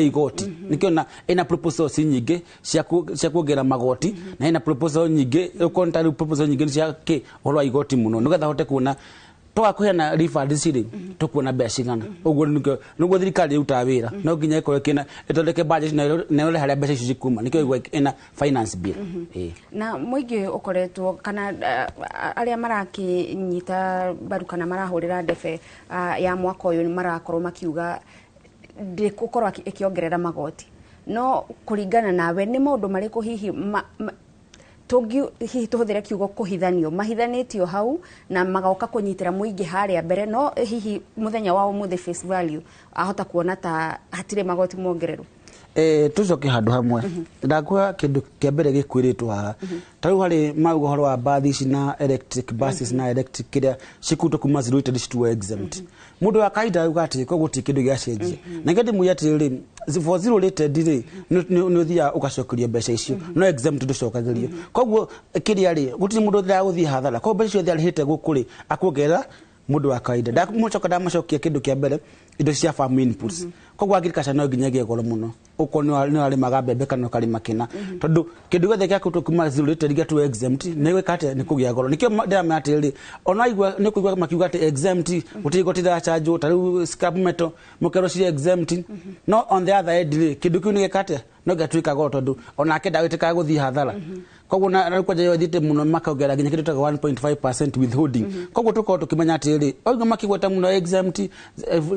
Igoti nikio na ina proposals nyingĩ cia kuongerera magoti, na ina proposal nyingĩ ũkona ta rĩu proposal nyingĩ nĩ cia kĩ ũhoro wa igoti mũno, nĩgetha hote kuona twaga kũheana refund cirĩ tũkuona mbeca cigana. Ũguo nĩkĩo nĩguo thirikari ĩrutaga wĩra, no nginya ĩkorwo ĩkĩna ĩthondeke budget na ĩrore harĩa mbeca icio cikuma. Nĩkĩo ĩgua ĩna finance bill. Ĩĩ. Na mũingĩ ũkoretwo kana arĩa marakĩnyita mbaru kana marahũrĩra ndebe ya mwaka ũyũ marakorwo makiuga ndĩgũkorwo ĩkĩongerera magoti, no kũringana nawe nĩ maũndũ marĩkũ hihi tũngi hihi tũhũthĩre kiugo kũhithanio mahithanĩtio hau na magoka kũnyitĩra mũingĩ harĩa mbere, no hihi mũthenya wa ũmũthĩ face value ahota kuona ta hatirĩ magoti mongererwo? Tucoke handũ hamwe, ndakuha kĩndũ kĩa mbere gĩkwĩrĩtwo haha. Ta rĩu harĩ mauga ũhoro wa bathi ici na electric buses na electric kĩrĩa cikutwo kuma zero rated cituo exempt. Mũndũ wa kawaida auga atĩ koguo gũtirĩ kĩndũ gĩacenjia, na ngĩ ndĩmwĩre atĩrĩrĩ, for zero rated rĩ, nĩ ũthiaga ũgacokerio mbeca icio, no exempt ndũcokagĩrio. Koguo kĩrĩa rĩ, gũtirĩ mũndũ ũthiaga gũthiĩ hathara. Koguo mbeca ciothe arĩhĩte gũkũ rĩ, akuongerera mũndũ wa kawaida. Ndacoka ndamacokia kĩndũ kĩa mbere, indo cia farm inputs. Koguo agriculture no nginya ĩgĩe goro mũno, okorwo nĩ warĩmaga mbembe kana ũkarĩma kĩna, tondũ kĩndũ gĩothe gĩakũtwo kuma zero rated gĩatuo exempt nĩ gwĩka atĩa? Nĩ kũgĩa goro. Nĩkĩo ndĩramenya atĩrĩrĩ, ona igua nĩ kũigua makiuga atĩ exempt gũtirĩ igoti rĩrachanjwo, ta rĩu scrap metal mũkerwo cirĩ exempt, no on the other end rĩ, kĩndũ kĩu nĩ gĩka atĩa? No gĩatuĩka goro, tondũ onake ndagwĩtĩkaga gũthiĩ hathara. Koguo na rĩu kwanja ĩyo ĩthiĩte mũno, makongerera nginya kĩndũ tagwo 1.5% withholding. Koguo tũkorwo tũkĩmenya atĩrĩrĩ, oigua makĩgweta mũno exempt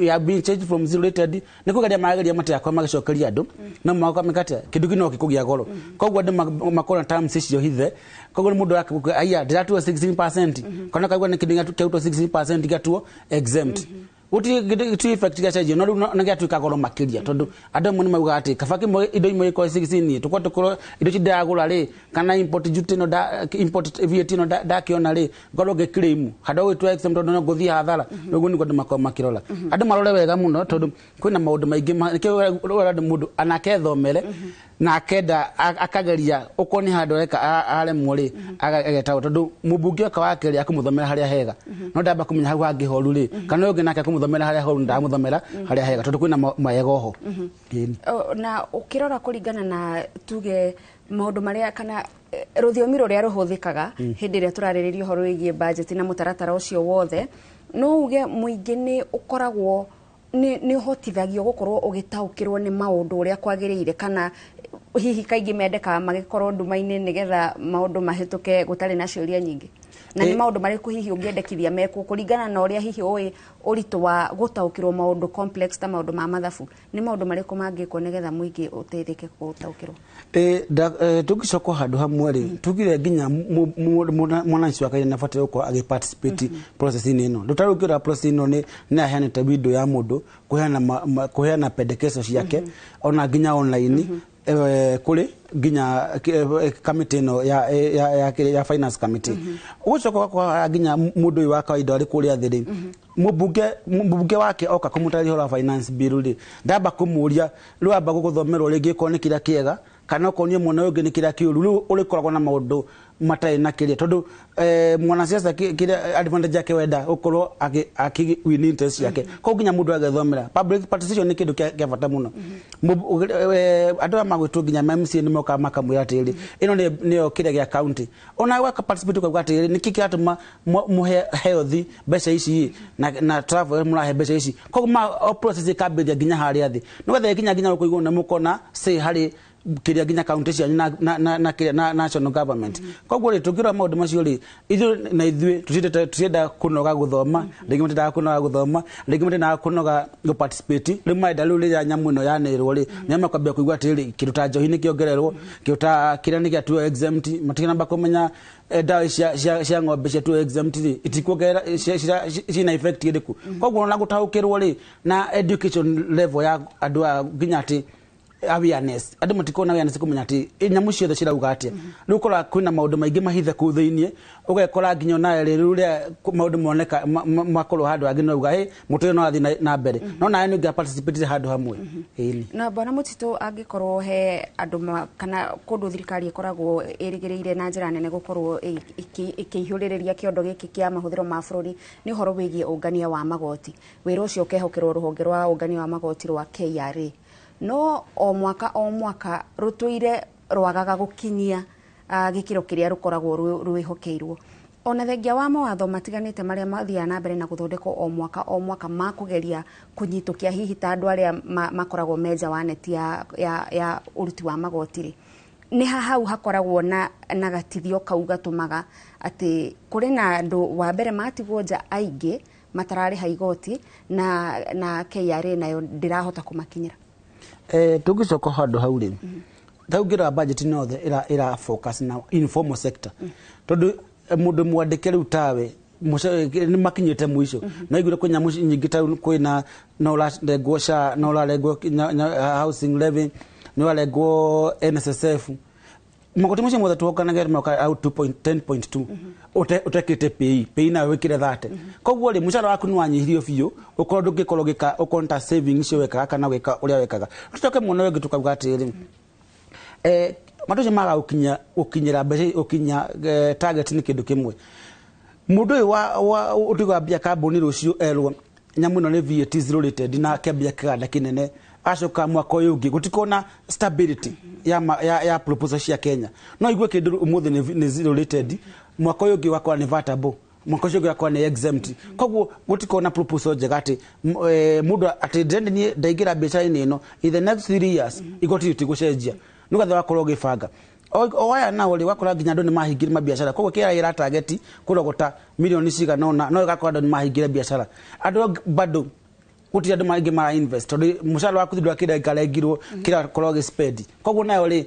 ya being changed from zero rated, nĩ kũgeria marageria matigakorwo magĩcokeria andũ, no magoka meka atĩa? Kĩndũ kĩu no gĩkũgĩa goro. Koguo andũ makorwo na terms icio hithe. Koguo nĩ mũndũ aya ndĩratuo 16% kana kaigua nĩ kĩndũ kĩarutwo 16% gĩatuo exempt, gũtirĩ effect gĩacenjio, no rĩu nĩ gĩatuĩka goro makĩria, tondũ andũ amwe nĩ maugaga atĩ kaba kĩmwe indo imwe ikorwo 16, tũkorwo indo ici ndĩragũra rĩ, kana import duty ĩno import VAT ĩno ndakĩona rĩ, ngorwo ngĩ claim handũ ha gwĩtua exempt, tondũ no ngũthiĩ hathara. Ũguo nĩguo andũ makorwo makĩrora. Andũ marore wega mũno, tondũ kwĩna maũndũ maingĩ nĩkĩo ũrenda mũndũ anake ethomere na akenda akageria ũkorwo nĩ handũ areka aremwo rĩ, agetagwo, tondũ mũmbunge oka wa kerĩ akũmũthomera harĩa hega, no ndamba kũmenya hau hangĩ horu rĩ, kana ũyũ ũngĩ nake akũmũthomera harĩa horu, ndamũthomera harĩa hega, tondũ kwĩna maega oho. Ĩni. Na ũkĩrora kũringana na tuge maũndũ marĩa kana rũthiomi rũrĩa rũhũthĩkaga hĩndĩ ĩrĩa tũrarĩrĩria ũhoro wĩgiĩ budget na mũtaratara ũcio wothe, no uge mũingĩ nĩ ũkoragwo nĩ ũhotithagio gũkorwo ũgĩtaũkĩrwo nĩ maũndũ ũrĩa kwagĩrĩire, kana hihi kaingĩ mendekaga magĩkorwo nduma-inĩ nĩgetha maũndũ mahĩtũke gũtarĩ na ciũria nyingĩ? Na nĩ maũndũ marĩkũ hihi ũngĩendekithia mekwo kũringana na ũrĩa hihi ũĩ ũritũ wa gũtaũkĩrwo maũndũ complex ta maũndũ ma mathabu? Nĩ maũndũ marĩkũ mangĩkwo nĩgetha mũingĩ ũteithĩke gũtaũkĩrwo? Tũngĩcoka handũ hamwe rĩ, tugire nginya mwananchi wa kawaida nĩabatiĩ gũkorwo agĩ participate process-inĩ ĩno. Rĩu ta rĩu ũngĩrora process ĩno, nĩ aheanĩte window ya mũndũ kũheana pendekezo ciake, ona nginya online kũrĩ nginya committee ĩno ya finance committee. Ũgũcoka ũgakora nginya mũndũ ũyũ wa kawaida arĩ kũrĩa thĩ rĩ, mũmbunge wake oka kũmũtarĩria ũhoro wa finance bill rĩ, ndamba kũmũria rĩu, amba gũgũthomerwo rĩngĩ okorwo nĩ kĩrĩa kĩega kana okorwo nĩ mwena ũyũ ũngĩ nĩ kĩrĩa kĩũru. Rĩu ũrĩkoragwo na maũndũ matarĩ na kĩrĩa, tondũ mwanasiasa kĩrĩa advantage yake wenda gũkorwo akĩ win interest ciake. Koguo nginya mũndũ agethomera, public participation nĩ kĩndũ kĩa bata mũno. Andũ aya magwĩtwo nginya ma MCA nĩ mokaga makamwĩra atĩrĩrĩ, ĩno nĩyo kĩrĩa gĩa county, ona gwaka participate ukauga atĩrĩrĩ, nĩkĩ kĩratũma mũhe health mbeca ici na travel mũrahe mbeca ici? Koguo o process ĩkambĩrĩria nginya harĩa thĩ, nĩgetha ĩkinya nginya gũkũ igũrũ, na mũkona say harĩ kĩrĩa nginya county cianyu na kĩrĩa na national government. Koguo rĩ, tũngĩrora maũndũ macio rĩ, ithuĩ na ithuĩ tũtiendete, tũtienda kũnoga gũthoma rĩngĩ, matiendaga kũnoga gũthoma rĩngĩ, matiendaga kũnoga gũ participate. Rĩu marenda rĩu rĩrĩa nyamũ ĩno yanĩrwo rĩ, nĩo makwambia kũigua atĩrĩrĩ, kĩndũ ta njohi nĩ kĩongererwo, kĩndũ ta kĩrĩa nĩ gĩatuo exempt, matikanamba kũmenya ndawa cia ng'ombe ciatuo exempt rĩ, itikuongerera ciina effect ĩrĩkũ. Koguo ona gũtaũkĩrwo rĩ, na education level ya andũ aya, nginya atĩ awareness, andũ matikorwo na awareness kũmenya atĩ nyamũ ciothe cirauga atĩa. Rĩu ũkora kwĩna maũndũ maingĩ mahithe kũu thĩiniĩ, ũgekora nginya onawe rĩ, rĩu rĩrĩa maũndũ moneka makorwo handũ hangĩ, no uga hĩ mũtũrĩre no athiĩ na mbere, no nawe nĩ ũngĩa participate handũ hamwe. Ĩni. Na bwana Mũtitũ, angĩkorwo he andũ kana kũndũ thirikari ĩkoragwo ĩrĩgĩrĩire na njĩra nene gũkorwo ĩkĩihũrĩrĩria kĩondo gĩkĩ kĩa mahũthĩro ma bũrũri, nĩ ũhoro wĩgiĩ ũngania wa magoti. Wĩra ũcio ũkehokerwo rũhonge rwa ũngania wa magoti rwa KRA. No o mwaka o mwaka rũtũire rwagaga gũkinyia gĩkĩro kĩrĩa rũkoragwo rwĩhokeirwo. Ona thengia wa mawatho matiganĩte marĩa mathiaga na mbere na gũthondekwo o mwaka o mwaka ma kũgeria kũnyitũkia hihi ta andũ arĩa makoragwo menja wa neti ya ũruti wa magoti rĩ, nĩ hau hakoragwo na gatithio kau gatũmaga atĩ kũrĩ na andũ wa mbere matigwo nja aingĩ matararĩha igoti na KRA nayo ndĩrahota kũmakinyĩra. Tũngĩcoka handũ hau rĩ, ta ũngĩrora budget yothe ĩra focus na informal sector, tondũ mũndũ mwandĩke rĩu tawe nĩ makinyĩte mũico. No iguire kwĩ nyamũ nyingĩ ta kwĩna no ũrarengwo SHA, no ũrarengwo housing levy, no ũrarengwo NSSF. Magoti macio mothe tuonganage moka au 2.10.2 ũtekĩte PAYE, PAYE nayo wĩkĩre 30. Koguo rĩ, mũcara waku nĩ wanyihirio biũ, ũkorwo ndũngĩkorwo ũgĩka ũkorwo nĩ ta saving icio wekaga kana ũgĩka ũrĩa wekaga. Tũcoke mwena ũyũ ũngĩ tũkauga atĩrĩrĩ, mandũ acio magaga gũkinyĩra mbeca, gũkinya target nĩ kĩndũ kĩmwe. Mũndũ ũyũ wa ũtigwambia kambuni rũciũ erwo nyamũ ĩno nĩ VAT zero rated na kĩambia kĩganda kĩnene, acoka mwaka ũyũ ũngĩ gũtikorwo na stability ya proposal cia Kenya. No igue kĩndũ ũmũthĩ nĩ zero rated, mwaka ũyũ ũngĩ ũgakora nĩ vatable, mwaka ũcio ũngĩ ũgakora nĩ exempt. Koguo gũtikorwo na proposal njega atĩ mũndũ atĩ ndĩrenda niĩ ndaingĩra biacara-inĩ ĩno in the next 3 years igoti rĩtigũcenjia, nĩgetha wakorwo ũgĩbanga. O aya nao rĩ, wakora nginya andũ nĩ mahingire mabiacara. Koguo KRA ĩra target kũrogota milioni cigana ũna, no ĩgakora andũ nĩ mahingire biacara. Andũ bado gũtirĩ andũ maingĩ mara invest, tondũ mũcara waku ndũrakĩrengarengirwo kĩrĩa ũkorwo ũgĩ spend. Koguo nayo rĩ,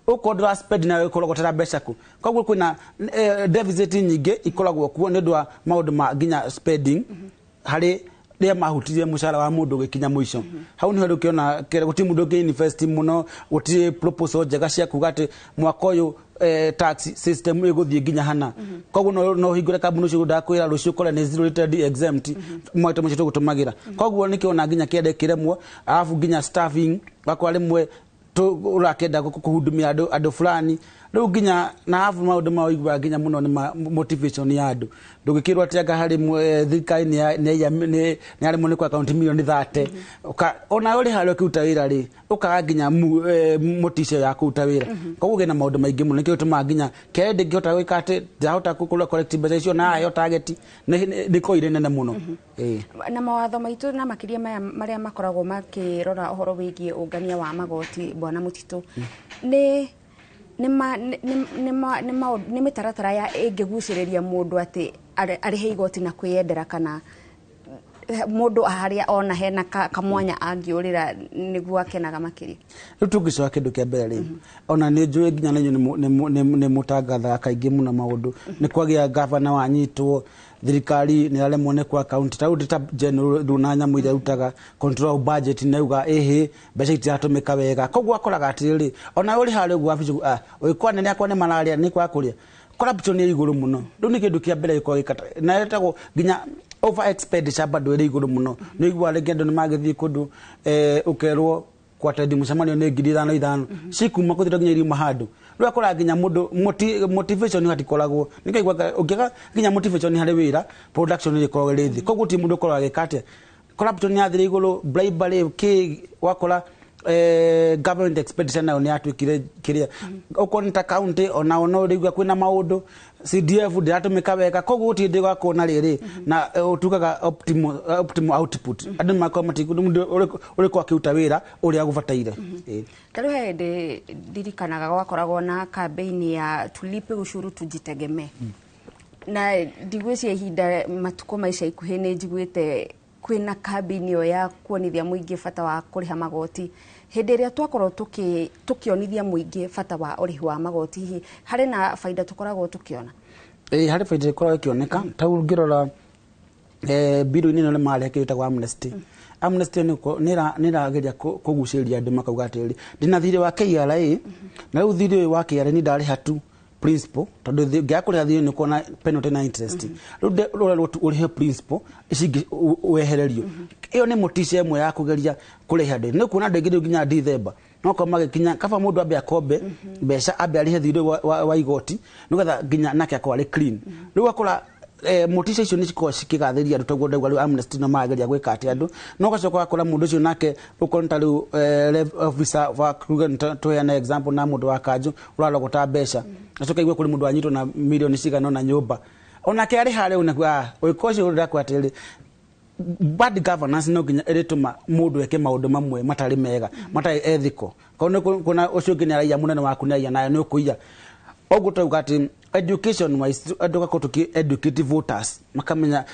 ũkorwo ndũra spend nayo ĩkũrogotera mbeca kũ? Koguo kwĩna deficit nyingĩ ikoragwo kuo nĩ ũndũ wa maũndũ ma nginya spending harĩ rĩrĩa mahutirie mũcara wa mũndũ ũgĩkinya mũico. Hau nĩho rĩu ũkĩona gũtirĩ mũndũ ũngĩ invest mũno, gũtirĩ proposal njega cia kuga atĩ mwaka ũyũ tax system ĩgũthiĩ nginya hana. Koguo no ũhingũre kambuni ũcio ndakwĩra rũciũ ũkore nĩ zero rated exempt, maita macio tũgũtũmagĩra. Koguo nĩkĩo ona nginya kĩenda kĩremwo, arabu nginya staffing wakora rĩmwe ũrakĩenda kũhudumia andũ fulani rĩu nginya na arabu maũndũ ma ũiguaga nginya mũno nĩ motivation ya andũ. Ndũngĩkĩrwo atĩ anga harĩ thirikari nĩ yaremwo nĩ kwa akaunti milioni 30. Ona ũrĩ harĩa ũkĩruta wĩra rĩ, ũkaga nginya motisha ya kũruta wĩra. Koguo kĩna maũndũ maingĩ mũno, nĩkĩo gĩtũmaga nginya KRA ndĩngĩhota gwĩka atĩ ndĩrahota kũrora collect mbeca icio na aheo target nĩ koire nene mũno. Na mawatho maitũ na makĩria maya marĩa makoragwo makĩrora ũhoro wĩgiĩ ũngania wa magoti, Bwana Mũtitũ, nĩ mĩtaratara ya ĩngĩgucĩrĩria mũndũ atĩ arĩhe igoti na kwĩyendera, kana mũndũ harĩa ona hena kamwanya angĩũrĩra nĩguo akenaga makĩria? Rĩu tũngĩcoka kĩndũ kĩa mbere rĩ, ona nĩ njũĩ nginya na inyuĩ nĩ mũtangathaga kaingĩ mũno maũndũ. Nĩ kwagĩa gavana wanyitwo, thirikari nĩ yaremwo nĩ kwa kaunti. Ta rĩu ta general rĩu na nyamũ iria ĩrutaga control budget nĩ auga ĩhĩ mbeca itiratũmĩka wega. Koguo akoraga atĩrĩrĩ, ona ũrĩ harĩa ũguo wabici, ũgĩkora nene akwa nĩ mararĩa, nĩ kwaga kũrĩa. Corruption nĩ igũrũ mũno. Rĩu nĩ kĩndũ kĩa mbere gĩkoragwo gĩkata. Na ĩtagwo nginya over expenditure bado ĩrĩ igũrũ mũno. Nĩ ũiguaga rĩngĩ andũ nĩ magĩthiĩ kũndũ, ũkerwo kwatendi mũcemanio nĩ ngiri ithano ithano. Cikuma kũthira nginya iriuma handũ. Rĩu akora nginya mũndũ motivation hatikoragwo. Nĩkĩo ũiguaga ũngĩaga nginya motivation harĩ wĩra, production nĩ ĩkoragwo ĩrĩ thĩ. Koguo gũtirĩ mũndũ ũkoragwo agĩka atĩa. Corruption nĩ yathire igũrũ, bribery kĩ, wakora government expenditure nayo nĩ yatuĩkire kĩrĩa. Okorwo nĩ ta county, onao no rĩu kwĩna maũndũ, CDF ndĩratũmĩka wega. Koguo gũtirĩ hĩndĩ ũgakorwo na rĩrĩ, na ũtugaga optimal output. Andũ nĩ makorwo mũndũ ũrĩkũ akĩruta wĩra ũrĩa gũbataire. Ta rĩu he hĩndĩ ndirikanaga gwakoragwo na campaign ya tulipe ushuru tujitegemee. Na ndigwĩciria ihinda matukũ ma ica ikuhĩ nĩ njiguĩte kwĩna campaign ĩyo ya kuonithia mũingĩ bata wa kũrĩha magoti. Hĩndĩ ĩrĩa twakorwo tũkĩonithia mũingĩ bata wa ũrĩhi wa magoti, hihi harĩ na baida tũkoragwo tũkĩona? Harĩ baida ĩkoragwo ĩkĩoneka. Ta rĩu ũngĩrora, bill-inĩ ĩno nĩ marehe kĩndũ gĩtagwo amnesty. Amnesty nĩ ĩrageria kũgucĩrĩria andũ makauga atĩrĩrĩ, ndĩna thirĩ wa KRA, na rĩu thirĩ ũyũ wa KRA nĩ ndarĩha tu principal, tondũ ngĩaga kũrĩha thirĩ nĩ ũkuona penalty na interest. Rĩu ũrerwo tu ũrĩhe principal, ici ingĩ wehererio. Ĩyo nĩ motisha ĩmwe ya kũgeria kũrehe andũ. Nĩ ũkuona andũ aingĩ rĩu nginya December, no korwo magĩkinya, kaba mũndũ ambe akombe mbeca, ambe arĩhe thirĩ wa igoti, nĩgetha nginya nake akorwo arĩ clean. Rĩu ũgakora Motisha icio nĩ cikoragwo cikĩgathĩria andũ, toguo ndauga rĩu Amnesty no marageria gwĩka atĩ andũ no ũgacoka ũgakora mũndũ ũcio nake ũkorwo ta rĩu officer wa tuge tũheane example na mũndũ wa kanjũ ũrarogota mbeca, acoka igue kũrĩ mũndũ wanyitwo na milioni cigana ũna nyũmba, onake arĩ harĩa ũũ nakuo ũĩko ũcio ũrakwa atĩrĩrĩ, bad governance no nginya ĩrĩtũma mũndũ eke maũndũ mamwe matarĩ mega, matarĩ ethical. Korwo nĩ kuona ũcio ũngĩ nĩ araiya, mũnene waku nĩ aiya, nawe nĩ ũkũiya. Ũguo tauga atĩ education wise andũ gakorwo tũkĩ educate voters makamenya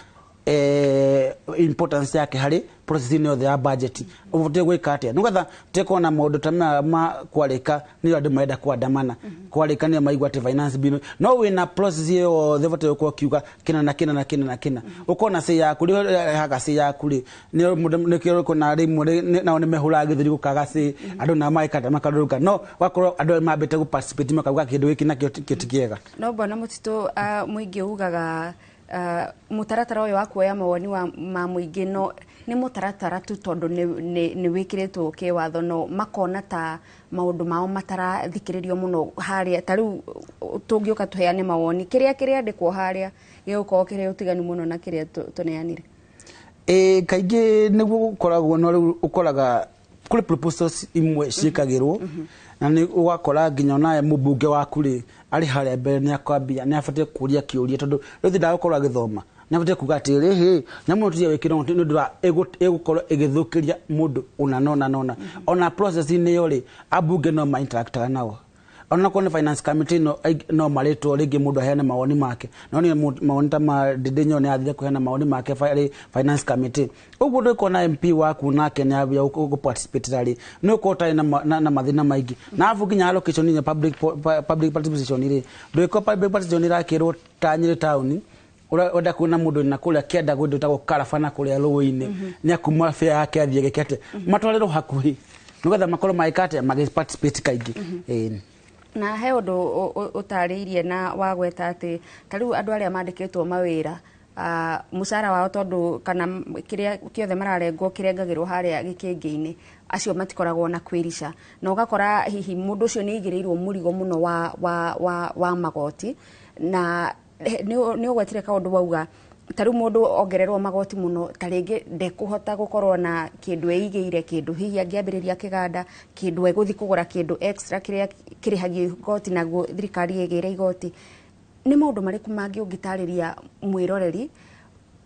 importance yake harĩ process-inĩ yothe ya budget, ũbatiĩ gwĩka atĩa nĩgetha tekuona maũndũ ta maya ma kwarĩka. Nĩyo andũ marenda kuandamana kwarĩka, nĩyo maigua atĩ finance bill no wĩna process ĩyo yothe, ũbatiĩ gũkorwo ũkiuga kĩna na kĩna na kĩna na kĩna, ũkona say yaku rĩo rehaga say yaku rĩ, nĩyo mũndũ nĩkĩo ũkona rĩmwe nao nĩ mehũraga gĩthũri gũkaga say andũ nao magĩkata makarũrũka, no wakorwo andũ mambĩte gũ participate makauga kĩndũ gĩkĩ nakĩo ti kĩega. No bwana Mũtitũ, mũingĩ ugaga mũtaratara ũyũ wa kuoya mawoni ma mũingĩ no nĩ mũtaratara tu, tondũ nĩ wĩkĩrĩtwo kĩwatho, no makona ta maũndũ mao matarathikĩrĩrio mũno harĩa. Ta rĩu tũngĩũka tũheane mawoni, kĩrĩa kĩrĩandĩkwo harĩa gĩgũkorwo kĩrĩ ũtiganu mũno na kĩrĩa tũneanire. Ĩ, kaingĩ nĩguo gũkoragwo, no rĩu ũkoraga kũrĩ proposals imwe ciĩkagĩrwo na nĩ ũgakora nginya onawe mũmbunge waku rĩ arĩ harĩa mbere nĩ akwambia nĩ abatiĩ kũria kĩũria, tondũ rĩu ndagũkorwo agĩthoma, nĩ abatiĩ kuga atĩrĩ, hĩ nyamũ ĩno tuge wĩkĩrwo nĩ ũndũ wa ĩgũkorwo ĩgĩthũkĩria mũndũ ũna nona nona. Ona process-inĩ ĩyo rĩ, ambunge no ma interactaga nao, onakorwo nĩ finance committee no marĩtwo rĩngĩ mũndũ aheane mawoni make, no nĩ mawoni ta ma Ndindi Nyoro nĩ athire kũheana mawoni make harĩ finance committee. Ũguo ndũkuona MP waku nake nĩ ambia gũ participate rĩ, nĩ ũkorwo ũtarĩ na mathĩna maingĩ. Na arabu nginya allocation ya public participation rĩ, ndũgĩkorwo public participation ĩrakĩrwo ta Nyĩrĩ town, ũrenda kuona mũndũ na kũrĩa kĩanda gwĩndũ ĩtagwo karabana kũrĩa rũĩ-inĩ, nĩ akuma bĩa yake athiĩ gĩke atĩa, matwarĩrwo hakuhĩ nĩgetha makorwo magĩka atĩa, magĩ participate kaingĩ. Ĩĩ. Na he ũndũ ũtarĩirie na wagweta atĩ ta rĩu andũ arĩa mandĩkĩtwo mawĩra, mũcara wao tondũ kana kĩrĩa kĩothe mararengwo kĩrengagĩrwo harĩa gĩkĩngĩ-inĩ, acio matikoragwo na kwĩrica, na ũgakora hihi mũndũ ũcio nĩ aigĩrĩirwo mũrigo mũno wa magoti. Na nĩ ũgwetire kaũndũ wauga ta rĩu mũndũ ongererwo magoti mũno, ta rĩngĩ ndekũhota gũkorwo na kĩndũ eigĩire, kĩndũ hihi angĩambĩrĩria kĩganda, kĩndũ egũthiĩ kũgũra, kĩndũ extra kĩrĩa kĩrĩhagio igoti naguo thirikari ĩgĩre igoti. Nĩ maũndũ marĩkũ mangĩ ũngĩtarĩria mwĩroreri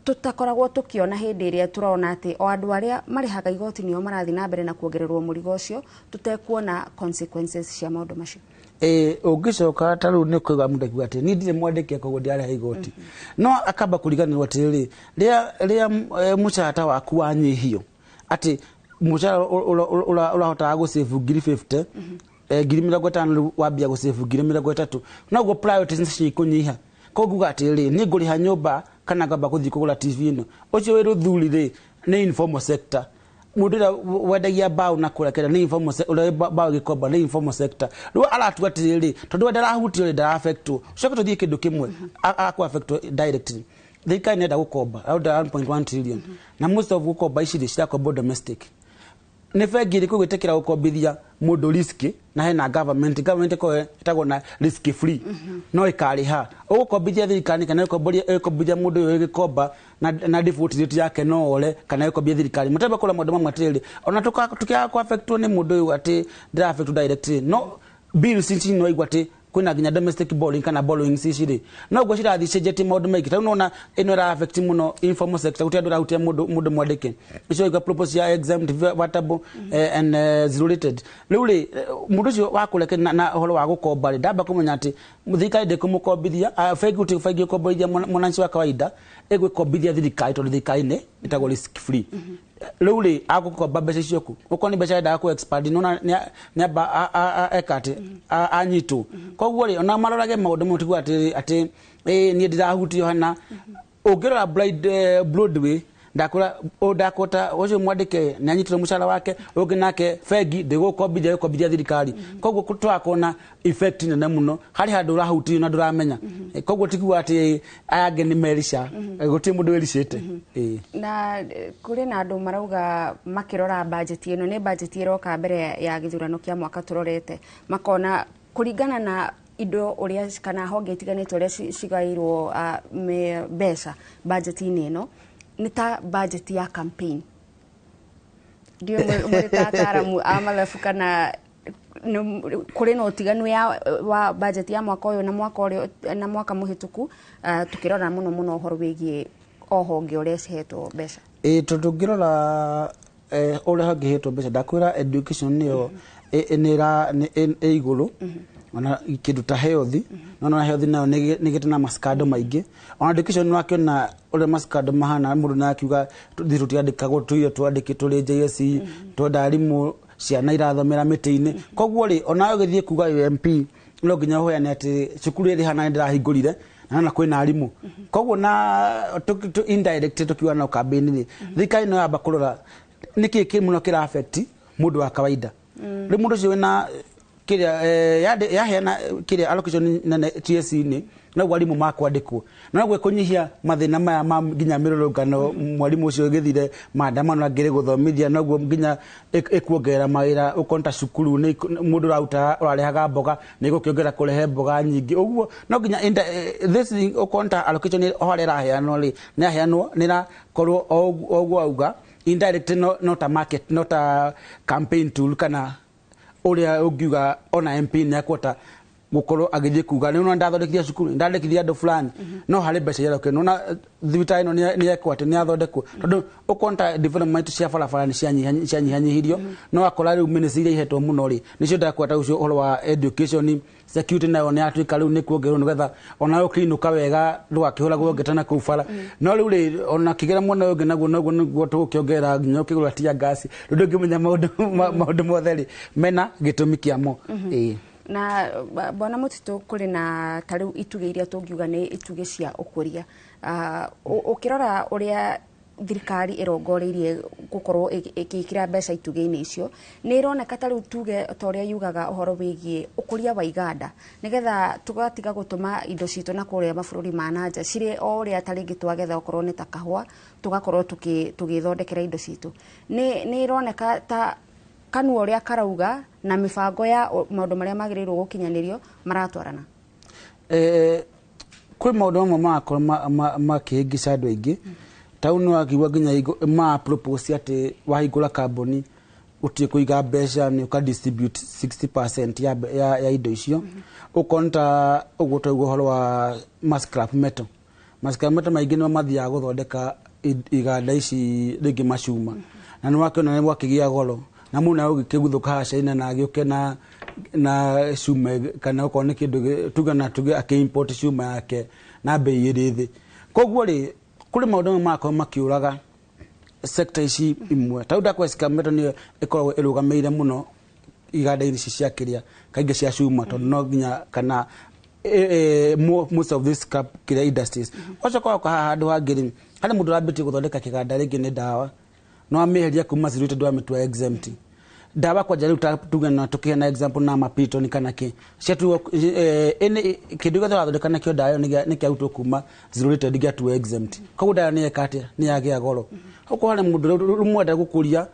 tũtakoragwo tũkĩona hĩndĩ ĩrĩa tũrona atĩ o andũ arĩa marĩhaga igoti nĩo marathiĩ na mbere na kuongererwo mũrigo ũcio, tũtekuona consequences cia maũndũ macio? Ĩ, ũngĩcoka ta rĩu nĩ kũigua mũndũ akiuga atĩ niĩ ndirĩ mwandĩke koguo ndirarĩha igoti, no akamba kũriganĩrwo atĩrĩrĩ, rĩa mũcara ta waku wanyihio, atĩ mũcara ũrahotaga gũsave ngiri 50, 50,000, rĩu wambia gũsave 30,000, noguo priorities nĩcio ikũnyiha. Koguo nguga atĩrĩrĩ, niĩ ngũrĩha nyũmba kana ngamba gũthiĩ kũgũra TV ĩno? Ũcio wĩ rũthuri rĩ, nĩ informal sector, mũndũ ũrĩa wendagia mbaũ na kũrĩa kĩrĩa nĩ informal ũrĩa mbaũ gĩkomba nĩ informal sector. Rĩu aratua atĩrĩrĩ, tondũ we ndarahutio rĩ, ndara-affectwo. Coke tũthiĩ kĩndũ kĩmwe akũ affectwo directly. Thirikari nĩenda gũkomba around 1.1 trillion, na most of gũkomba ici rĩ, cirakombwo domestic. Nĩ bengi ĩrĩkũ ĩgwĩtĩkĩra gũkombithia mũndũ risk na hena government ĩkorwo ĩtagwo na risk free no ĩkarĩha? Ũgũkombithia thirikari kana ĩgũkombithia mũndũ ũyũ ĩgĩkomba na default rate yake no ore, kana ĩgũkombithia thirikari? Mũtembe kũrora maũndũ mamwe atĩrĩrĩ, ona tũkĩaga kũ affectwo nĩ mũndũ ũyũ atĩ ndĩra affectwo directly, no bills ici no igua atĩ kwĩna nginya domestic borrowing kana borrowing ici rĩ, no guo cirathiĩ cenjetie maũndũ maingĩ. Tarĩu nona ĩno ĩra affect mũno informal sector, gũtirĩ andũ ĩrahutia mũndũ mwandĩke icio igua proposal ya exempt vatable and zero rated. Rĩu rĩ, mũndũ ũcio wa kũrĩa na ũhoro wa gũkomba rĩ, ndamba kũmenya atĩ thirikari ndĩkũmũkombithia, bengi, gũtirĩ bengi ĩkombithia mwananchi wa kawaida, ĩgwĩkombithia thirikari tondũ thirikari nĩ ĩtagwo risk free. Rĩu rĩ, agũkomba mbeca icio kũ? Ũkorwo nĩ mbeca endaga kũ expand, nona nĩ amba eka atĩ anyitwo. Koguo rĩ, ona marorage maũndũ mamwe, tiguo atĩ ĩ niĩ ndirahutio hana. Ũngĩrora Broadway, ndakora ndakota ũcio mwandĩke nĩ anyitĩrwo mũcara wake, ũngĩ nake bengi ndĩgũkombithia, ĩgũkombithia thirikari. Koguo tũrakorwo effect nene mũno harĩ handũ ũrahutio na ndũramenya. Koguo ti kuga atĩ aya angĩ nĩ merica, gũtirĩ mũndũ wĩricĩte. Ĩĩ. Na kũrĩ na andũ marauga makĩrora bajeti ĩno, nĩ bajeti ĩroka mbere ya gĩthurano kĩa mwaka tũrorete, makona kũringana na Indo ũrĩa kana honge itiganĩte ũrĩa cigaĩirwo mbeca budget-inĩ ĩno nĩ ta budget ya campaign. Ndiũĩ mũrĩ ta ataaramu a mathabu kana kũrĩ na ũtiganu wa budget ya mwaka ũyũ na mwaka ũrĩa na mwaka mũhĩtũku, tukĩrora mũno mũno ũhoro wĩgiĩ o honge ũrĩa cihetwo mbeca. Ĩ, tondũ ũngĩrora ũrĩa hangĩhetwo mbeca, ndakwĩra education nĩyo nĩ igũrũ, ona kĩndũ ta health. No na health nayo nĩ gĩte na mascando maingĩ. Ona education nĩ wakĩona ũrĩa mascando mahana, mũndũ na akiuga thiĩ tũtiandĩkagwo, tũire twandĩke tũrĩ JSC, twenda arimũ, ciana irathomera mĩtĩ-inĩ. Koguo rĩ, onawe ũgĩthiĩ kuga wĩ MP, no nginya ũheane atĩ cukuru ĩrĩ hana ndĩrahingũrire na na kwĩna arimũ. Koguo na indirect tukiuga no campaign rĩ, thirikari no yamba kũrora nĩkĩ kĩ mũno kĩra affect mũndũ wa kawaida. Rĩu mũndũ ũcio wĩna kĩrĩa yaheana kĩrĩa allocation nene TSC-inĩ, noguo arimũ makwandĩkwo, na noguo ĩkũnyihia mathĩna maya ma nginya mĩrũrũngano, mwarimũ ũcio ũgĩthire maandamano angĩrĩ gũthomithia, noguo nginya ĩkuongerera mawĩra. Ũkona ta cukuru nĩ mũndũ ũraruta ũrarehaga mboga, nĩ ĩgũkĩongerera kũrehe mboga nyingĩ. Ũguo no nginya this thing, ũkona ta allocation o harĩa ĩraheanwo rĩ, nĩ yaheanwo nĩ ĩrakorwo o ũguo auga indirect, no ta market, no ta campaign tool, kana ũrĩa ũngiuga ona MP nĩ akũhota gũkorwo agĩthiĩ kuga nĩ ndathondekithia cukuru, ndandĩkithia andũ fulani, no harĩ mbeca iria nona thibitarĩ ĩno nĩ ekwo atĩ nĩ yathondekwo, tondũ ũkona ta development cia barabara nĩ cianyihanyihirio. No akora rĩu ministry iria ihetwo mũno rĩ, nĩcio ndakwata ũcio ũhoro wa education, security nayo nĩ yatuĩka rĩu nĩ kuongererwo nĩgetha ona ũkĩinũka wega ndũgakĩhũragwo ngeta na kũu bara. No rĩu rĩ, ona kĩgera mwena ũyũ ũngĩ naguo noguo nĩguo tũgũkĩongerera nginya ũkĩgũra tear gas. Rĩu ndũngĩmenya maũndũ mothe rĩ mena gĩtũmi kĩamo, ĩĩ. Na bwana Mũtitũ, kũrĩ na ta rĩu itugĩ iria tũngiuga nĩ itugĩ cia ũkũria. Ũkĩrora ũrĩa thirikari ĩrongoreirie gũkorwo ĩgĩkĩra mbeca itugĩ-inĩ icio, nĩ ĩroneka ta rĩu tuge ta ũrĩa yugaga ũhoro wĩgiĩ ũkũria wa iganda, nĩgetha tũgatiga gũtũma indo citũ na kũrĩa mabũrũri ma na nja cirĩ o ũrĩa ta rĩngĩ twagetha, okorwo nĩ ta kahũa, tũgakorwo tũgĩthondekera indo citũ. Nĩ ĩroneka ta kanua ũrĩa karauga na mĩbango ya maũndũ marĩa magĩrĩirwo gũkinyanĩrio maratwarana? Kwĩ maũndũ mamwe marakorwo makĩhĩngĩca andũ aingĩ. Ta rĩu nĩ wakiuga nginya ma propose atĩ wahingũra kambuni ũtige kũiga mbeca, nĩ ũka distribute 60% ya indo icio. Ũkona ta ũguo twaigua ũhoro wa ma scrap metal, ma scrap metal maingĩ nĩmo mathiaga gũthondeka iganda ici rĩngĩ macuma, na nĩ wakĩona nĩ gwakĩgĩa goro, na mũndũ nawe ũgĩkĩguthũka haha China na agĩũke na cuma, kana okorwo nĩ kĩndũ tuge na tuge akĩ-import cuma yake na bei ĩrĩ thĩ. Koguo rĩ, kũrĩ maũndũ mamwe marakorwo makĩũraga sector ici imwe. Ta rĩu ndakwa scrap metal nĩyo ĩkoragwo ĩrũgamĩrĩire mũno iganda-inĩ ici cia kĩrĩa kaingĩ cia cuma, tondũ no nginya kana most of these scrap kĩrĩa industries. Wacoka woka haha handũ hangĩ rĩ, harĩ mũndũ ũrambĩtie gũthondeka kĩganda rĩngĩ nĩ ndawa, no amĩeheria kuma zero tondũ amĩtua exempt ndawa. Kwanja rĩu ta tuge na tũkĩheana example na mapiton kana kĩ ciatuo, kĩndũ gĩothe wathondeka nakĩo ndawa ĩyo nĩ kĩarutwo kuma zero rated gĩatuo exempt. Koguo ndawa nĩ yeka atĩa? Nĩ yagĩa goro. Okorwo harĩ mũndũ rĩu mwenda gũkũria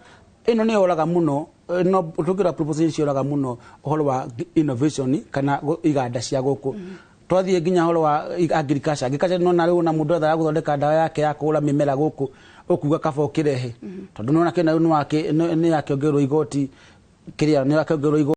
ĩno nĩ yoraga mũno, no tũngĩrora proposition cioraga mũno ũhoro wa innovation kana iganda cia gũkũ. Twathiĩ nginya ũhoro wa agriculture, agriculture nona rĩu ona mũndũ ethaga gũthondeka ndawa yake ya kũhũra mĩmera gũkũ, ũkuga kaba ũkĩrehe, tondũ nĩwona kĩna rĩu nĩ yakĩongererwo igoti, kĩrĩa nĩ yakĩongererwo igoti.